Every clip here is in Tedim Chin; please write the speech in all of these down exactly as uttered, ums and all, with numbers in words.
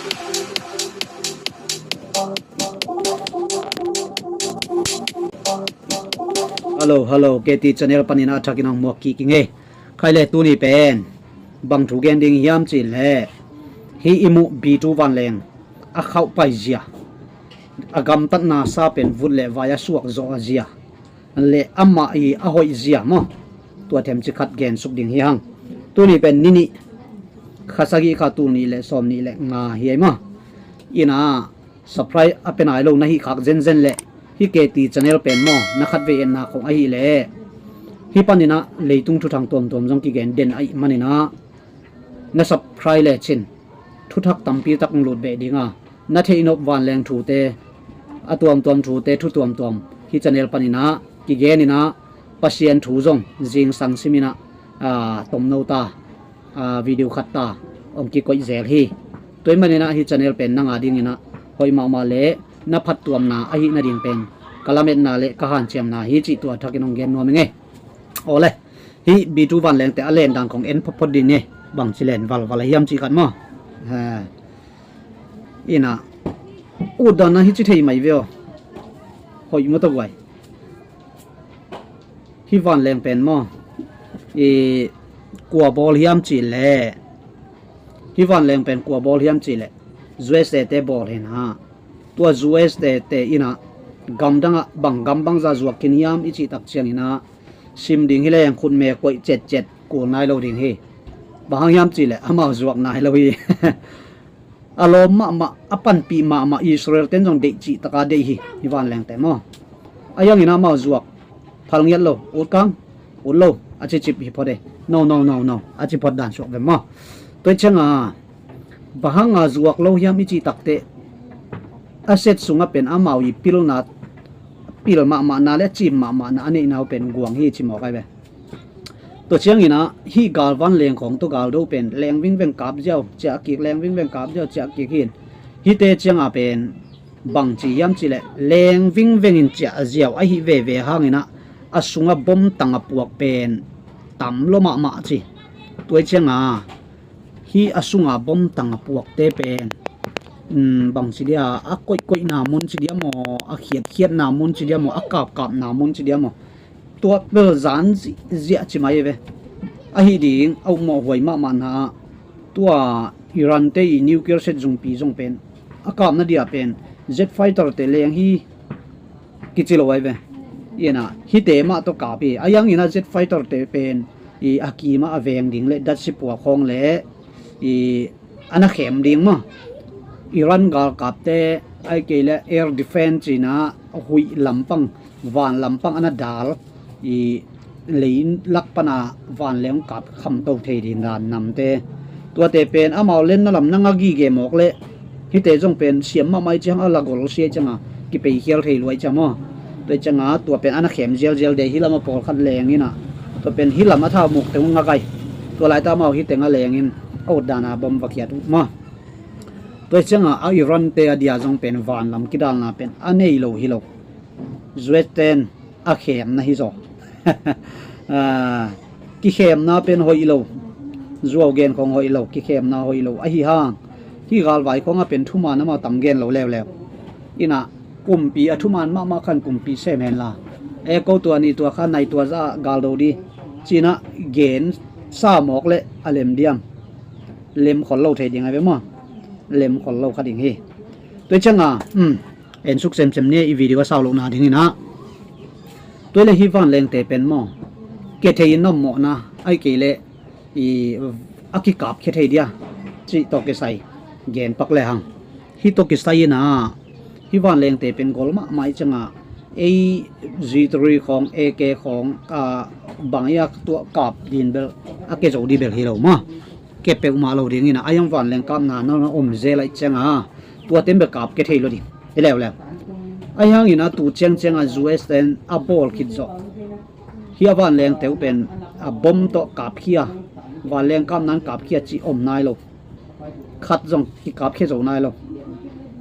Hello, hello, K T channel panin a thakin ang muak kik ing e. Khai le tuni pen bang thu gen ding hiam cih leh, hih i muh B two vanleng a khauh pai zia, a gamtatna sa pen vut le vai a suak zawh a zia le amah i a hoih zia maw, tua themci khat gen suk ding hi hang. Tuni pen ni nih, kha sagih kha tul nih le sawm nih le nga hi ei maw. Ina subscribe a pe nai lo na hih khak zenzen leh hih K T channel pen maw, na khatvei etna khong ahih leh hih panin a leitung thuthang tuamtuam zong kigen den ahih manin a, na subscribe lecin thuthak tampi tak hong lut beh ding a, na theih nop vanleng thute, a tuamtuam thute, thu tuamtuam hih channel panin a kigen in a, Pasian thu zong zingsang simin a, a, tomno ta, a, video khat ta hong kikoih zel hi. Tua ahih manin a hih channel pen nang a dingin a hoih mahmah le na phattuamna ahih nading pen ka lametna le ka hanciamna hi cih tua thakin hong gen nuam ing e. Awle, hih B two vanlengte a len dan khong en photphot ding ni. Bangci len valval a hiam cih khat maw. He. Ina, utdan a hici thei mai ve aw. Hoih maw, tua guai. Hih vanleng pen maw, i, kua bawl hiam cih leh, hih vanleng pen kua bawl hiam cih leh, U S A te bawl hi na. Tua U S A te in a, gamdang ah bang gam bangzah zuak khin hiam i cih tak ciangin a, sim ding hi leng khutme koih cetcet kul nai lo ding hi. Bang hang hiam cih leh amau zuak nai lo hi. A lawm mahmah, a panpih mahmah Israel ten zong deih cih taka deih hi, hih vanlengte maw. A hiangin amau zuak phal ngiat lo, ut kang, ut lo, a ci cip hi phot e. No, no, no, no, a ci phot dan suak ve maw. Tua ciang a, bang hang a zuak lo hiam i cih takteh, a set sungah pen amau i pilna, pil mahmahna le cim mahmahna a neihna uh pen guang hi ci mawk ai ve. Tua ciangin a, hih galvan leng khawng tawh galdo pen leng vingveng kap ziau, ciah kik, leng vingveng kap ziau, ciah kik hi. Hihte ciang a pen bang ci hiam cih leh, leng vingveng in ciah ziau ahi veve hangin a, a sungah bom tang a puak pen tam lua mahmah ci. Tua ciang a, hih a sunga bom tang a puakte pen, um, bang ci dia, a koihkoihna mun ci dia maw, a khiatkhiatna mun ci dia maw, a kapkapna mun ci dia maw, tua bel zan ziahziah ci mai ve. Ahi ding a upmawh huai mahmahna ah, tua Iran te i nuclear set zungpi zong pen, a kapna dia pen jet fighter te leng hi kici lo ai ve. Ina, hihte mah tawh kap hi. A hiangin a jet fighter te pen i a kimah a veng ding le datsi puak khawng le i a na khem ding maw. Iran galkapte ai kei le air defense cina huih lampang, van lampang a na dal i lei lak pana vanleng kap khamto thei ding dan namte. Tuate pen amau lenna lam nang a gige mawk leh hihte zong pen siam mahmah i ciang a la gol sia i ciang a kipeikhial thei lua i ciang maw. Tua i ciang a tua pen a na khem zialzial de hi lam a pawlkhat lengin a, tua pen hi lam a thau muk teng uh ngakai. Tua laita amau hi teng a lengin a ut dan a bom va khiat uh maw. Tua i ciang a a Iran te a dia zong pen vanlam kidalna pen a nei lo hi lo. U S ten a khemna hi zaw. Ah, kikhemna pen hoih lo. Zuau gen khong hoih lo, kikhemna hoih lo. Ahi hang, hih galvai khong a pen thuman amau tam gen lo leuleu. Ina, kumpi a thuman mahmah khan kumpi sem hen la. E ko tua ni tua kha nai tua za galdo di. Cina gen sa mawk le a lem diam. Lem khol lo thei ding ai ve maw. Lem khol lo kha ding hi. Tua i ciang a, um, en suk semsem ni i video a sau lohna dingin a. Tua le hih vanlengte pen maw, kethei in a mawhna ai kei le i a kikap khethei dia cih tawh kisai gen pak le hang. Hih tawh kisai in a, hih vanlengte pen gol mahmah i ciang a, ei G three khawng, A K khawng, a, bang i a tuah kap din bel a ke zo di bel hi lo maw. Ke peuhmah lo dingin a, a hiang vanleng kapna na om zel a i ciang a, tua tem bel kap ke thei lo ding hi leuleu. A hiangin a tu ciangciang a U S ten a bawl khit zawh, hih a vanlengte uh pen a bom tawh kapkhia, vanleng kapna in kapkhia cih om nai lo. Khat zong kikapkhia zo nai lo.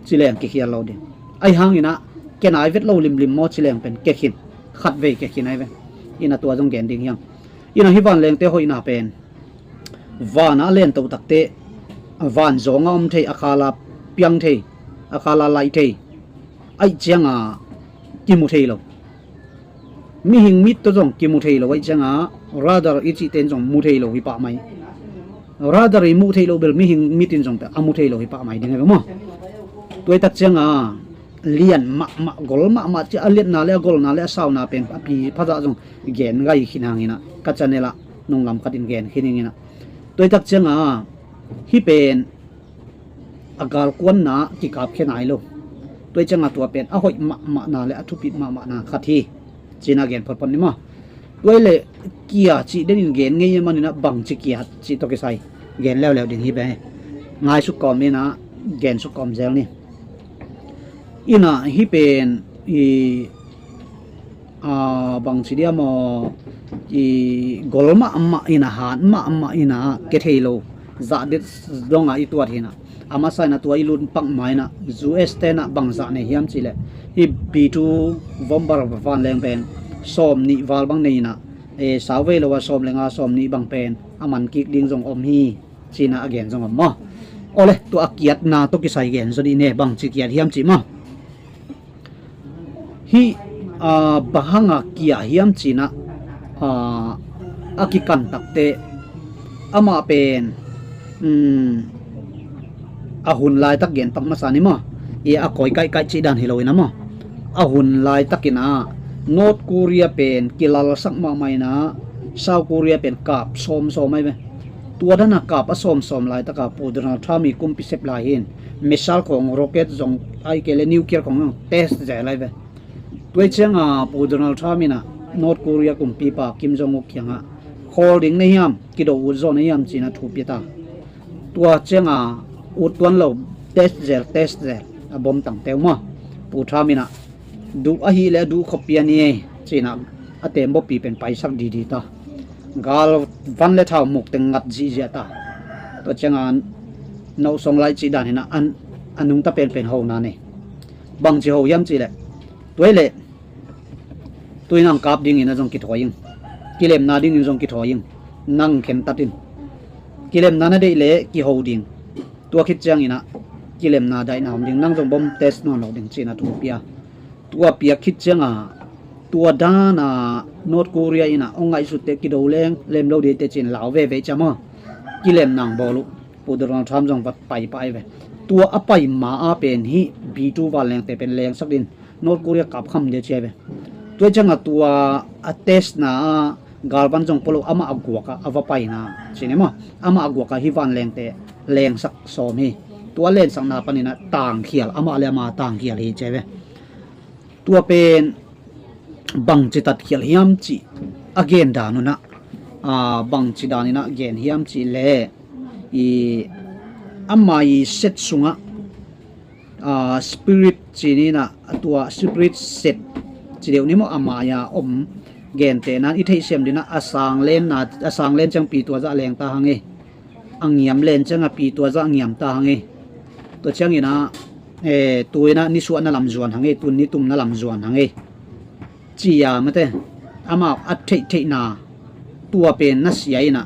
Ci leng kikhial lo ding. A hih hangin a, ke nai vet lo limlim maw ci leng pen ke khin. Khatvei ke khin ai ve. Ina tua zong gen ding hiang. Ina hih vanlengte hoihna pen van a a len to takte, van zawnga om thei a khalap, piang thei, a khala laih thei, aih cianga kimu thei lo. Mihing mit tawh zong kimu thei lo aih cianga radar i cihte in zong mu thei lo hi pah mai. Radar i muh theih loh bel mihing mit in zong a mu thei lo hi pah mai ding hi ve maw? Tuaitak cianga lian mahmah, gol mahmah ci a liatna le a golna le a sauna pen a pi phazah zong gen gai khin hanginah ka channel ah nunglam khatin gen khin hinginah. Tuaitak cianga hih pen a galkuanna kikapkhia nai lo. Tuai cianga tua pen a hoih mahmahna le a thupit mahmahna khat hi. Cina gen photphot ni maw? Tuai le kia cih denin gen ngei maninah bangci kia cih tawh kisai gen leuleu ding hi pen ngaisuk kawm inah gensuk kawm zel ni. Inah hih pen i bangci dia maw, i gol mahmah inah, hat mahmah inah kethei lo zahdet zonga i tuat hinah. A masa inah tua i lutpak ma inah U S tenah bangzah nei hiam cihleh hih B two bomber vanleng pen sawm nih val bang nei inah, e, sauvei lo a sawm lenga sawm nih bang pen a man kik ding zong om hi. Cina a gen zong om maw? Awle tua a kiatna tawh kisai gen zaw dih ne, bangci kiat hiam cih maw? Hih bang hanga kia hiam cinah a kikan takte amah pen a hun laitak genpak masa ni maw? I a kawi kaihkaih cih dan hi lo inah maw? A hun laitakinah North Korea pen kilalsak mahmah inah South Korea pen kap sawmsawm ai ve. Tua dana kap a sawmsawm laitaka Pu Donald Trump i kumpi sep lai hin missile khong, rocket zong ai kei le nuclear khong zong test zel ai ve. Tuai cianga Pu Donald Trump inah North Korea kumpipa Kim Jong Un kiangah khawl ding na hiam, kido ut zaw na hiam cina thu pia ta. Tua cianga ut tuan lo, test zel, test zel a bom tangteu maw? Pu Trump inah duh ahih le a duh khawpia ni ei cina a tembaw pi pen paisak didi ta. Gal van le thau muk teng ngat zihziah ta. Tua cianga nauhsong lai cih dan hinah a nungta penpen hona nei. Bangci ho hiam cihleh tuai leh tuinang kap dingin a zong kithawi ing. Kilemna dingin zong kithawi ing. Nang khentat in kilemna na deih leh kiho ding. Tua khit cianginah kilemna daihna om ding, nang zong bom test nawn lo ding cina thu pia. Tua piak khit cianga tua dana North Korea inah hong ngaihsutte kido leng lem lo dite cin lau veve cia maw? Kilemna ang bawl uh. Pu Donald Trump zong va pai pah ai ve. Tua a pai ma a pen hih B two vanlengte pen lengsak din North Korea kapkham dia cia ai ve. Tua cianga tua a testna a galvan zong polo amah a guaka a va paina cine maw? Amah a guaka hih vanlengte lengsak sawm hi. Tua lensakna paninah tangkhial, amah le amah tangkhial hi cia ai ve. Tua pen bangci tatkhial hiam cih a gen dan unah bangci daninah gen hiam cih le i ama i set sungah spirit cininah a tua spirit set ci deuh ni maw, ama i a om gentehnan i theihsiam dinah a sanglenna, a sanglen ciang pi tua zah leng ta hang ei. A ngiam len cianga pi tua zah ngiam ta hang ei. Tua cianginah tuinah nisuahna lam zuan hang ei, tun nitumna lam zuan hang ei. Cia mate amau a theihtheihna tua pen na sia inah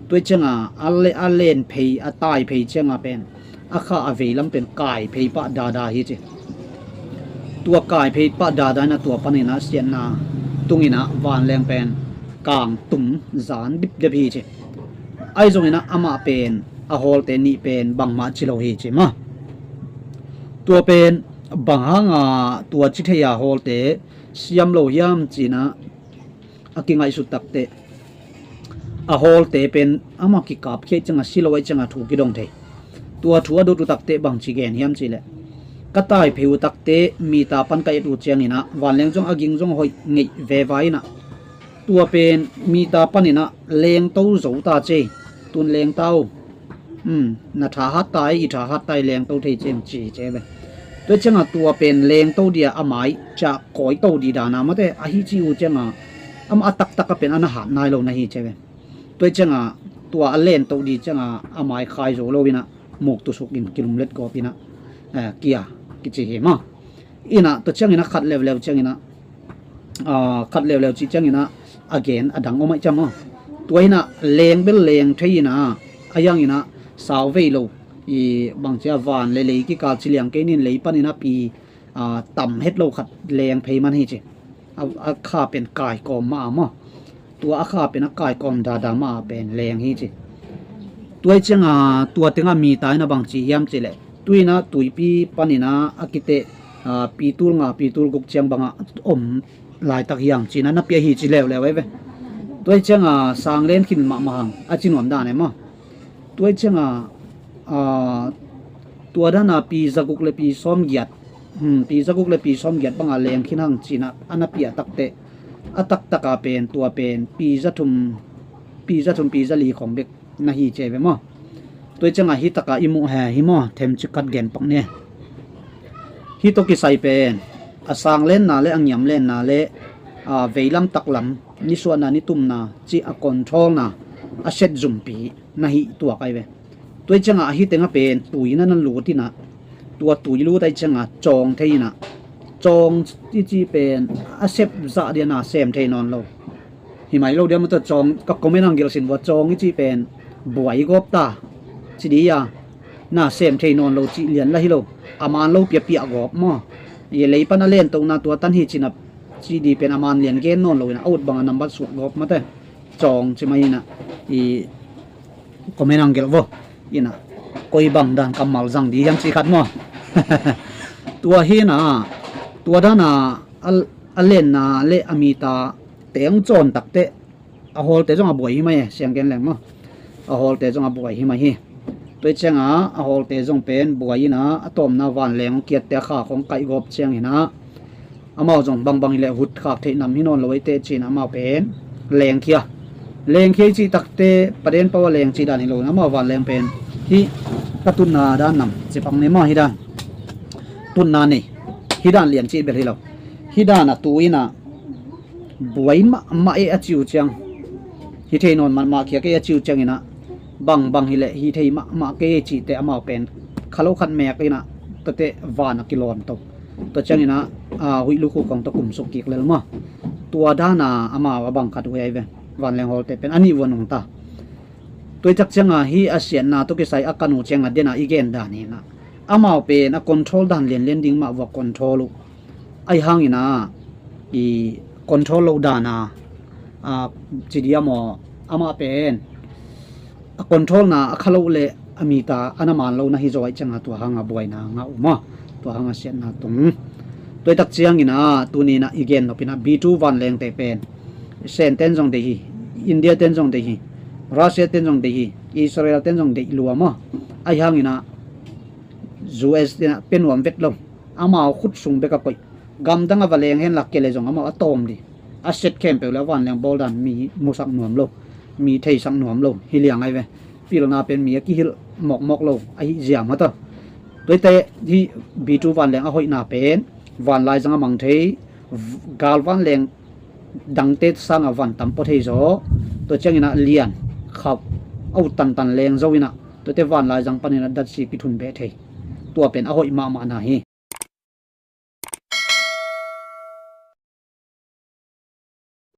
tuai cianga a len phei, a tai phei cianga pen a kha a veilam pen kai phei pah dada hi ci. Tua kai phei pah dada inah tua paninah siatna tunginah vanleng pen kang tum zan dipdep hi ci. Ahi zonginah amah pen a hawlte nih pen bangmah ci lo hi ci maw? Tua pen bang hanga tua ci thei a hawlte siam lo hiam cinah a kingaihsut takte a hawlte pen amah kikapkhiat cianga si lo ai cianga thu kidong thei. Tua thu a dot uh takte bangci gen hiam cihleh ka tai phei uh takte mita pan ka et uh cianginah vanleng zong a ging zong hoih ngeih veva inah tua pen mita paninah lengto zo ta cei, tun lengta uh. Na tha hat ta ei, i tha hat ta ei, lengto thei cei ci hi cei ve. Tua cianga tua pen lengto dia a mai ciah kawito di dana mate ahi ci uh cianga amah a taktak a pen a na hat nai lo na hi cei ve. Tua cianga tua a lento di cianga a mai khai zo lo inah muk tusuk in kilumlet gawp inah kia kici hi maw? Inah tua cianginah khat leuleu cianginah khat leuleu cih cianginah a gen a dang om aih ciam maw? Tua inah leng bel leng thei inah a yanginah sau vei lo i bangci a van le lei kikal ci liang kei nin lei panin a pi, a, tam het lo khat leng phei man hi ci. A, a kha pen kaikawm mah a maw. Tua a kha pen a kaikawm dada mah a pen leng hi ci. Tua i cianga tua tenga mi ta in a bangci hiam ci leh, tuina tuipi panina a kite, a, pitul nga pitul guk ciang banga om laitak hiang cina na pia hi ci leuleu ei ve. Tua i cianga sang len khin mahmah hang a ci nuam dan e maw. Tua i cianga, a, tua dana pi zaguk le pi sawm giat, hmm, pi zaguk le pi sawm giat banga leng khin hang cina a na pia takte a taktaka pen tua pen pi zathum, pi zathum pi zali khong bek na hi ci ei ve maw. Tua i cianga hi taka i muh he hi maw, themcik khat gen pak ni. Hi tawh kisai pen a sang lenna le a ngiam lenna le, a, veilam taklam nisuahna nitumna ci a controlna a set zumpi na hi tuak ai ve. Tua i cianga a hi tenga pen tuina na lut ina, tua tui lut ai cianga cawng thei ina, cawng i ci pen a sep zah dia na sem thei nawn lo. Hi mai lo dia mata cawng ka comment ang gelsin vua cawng i ci pen buai gawp ta ci dia na sem thei nawn lo ci lian la hi lo. A man lo piapiah gawp maw. I lei pan a len tona tua tan hi cina ci di pen a man lian gen nawn lo ina a ut banga nambat suak gawp mate. Cawng ci mai ina i comment ang gelh vo. Ina koi bang dan kammal zang di hiam ci khat maw. Tua hi ina tua dana a, a lenna le a mita teng cawn takte a hawlte zong a buai hi mai e, siang gen leng maw. A hawlte zong a buai hi mai hi. Tua i cianga a hawlte zong pen buai ina a tawmna vanleng kiatte a kha khong kaih gawp ciang ina amau zong bangbang hileh hut khak theih nam hi nawn lo ei teh cin amau pen lengkhia. Lengkhia i cih takte paden pau a leng cih dan hi lo in amau vanleng pen hi ka tutna dan nam cipang nei maw hi dan. Tutna nei hi dan lian cih bel hi lo. Hi dan a tu ina buai mahmah e a ci uh ciang hi thei nawn mahmah khiak e a ci uh ciang ina bangbang hileh hi thei mahmah kei cihte amau pen kha lo khat mek ina tuate van a kilawm to. Tua ciang ina, a, huih lukhu kong tawh kumsuk kik lel maw. Tua dana amau a bang khat uh ei ve. Vanleng hawlte pen a nih vua nungta. Tua i tak cianga hi a siatna tawh kisai a kan uh cianga dena i gen dan hi ina amau pen a control dan lianlian ding mah vua control uh. Ahi hangina i control lo dana, a, ci dia maw amah pen a controlna a kha lo le a mita a na man lo na hi zaw ai cianga tua hanga buaina ngah uh maw. Tua hanga siatna tung. Tua i tak ciangina tunina i gen nopina B two vanlengte pen Sen ten zong deih hi, India ten zong deih hi, Russia ten zong deih hi, Israel ten zong deih lua maw. Ahi hangina U S ina pe nuam vet lo. Amau khut sung beka koih. Gamdang a va leng henla kele zong amau a tawm di. A set khempeuh le a vanleng bawl dan mi musak nuam lo, mi theisak nuam lo hi liang ai ve. Pilna pen mi a kihilh mawkmawk lo ahi ziam hata. Tuaite hi B two vanleng a hoihna pen vanlaizang a mang thei, gal vanleng dangte sanga van tam pua thei zaw. Tua ciangina lian khauh a ut tantan leng zo ina tuate vanlaizang panina datsi kithun beh thei. Tua pen a hoih mahmahna hi.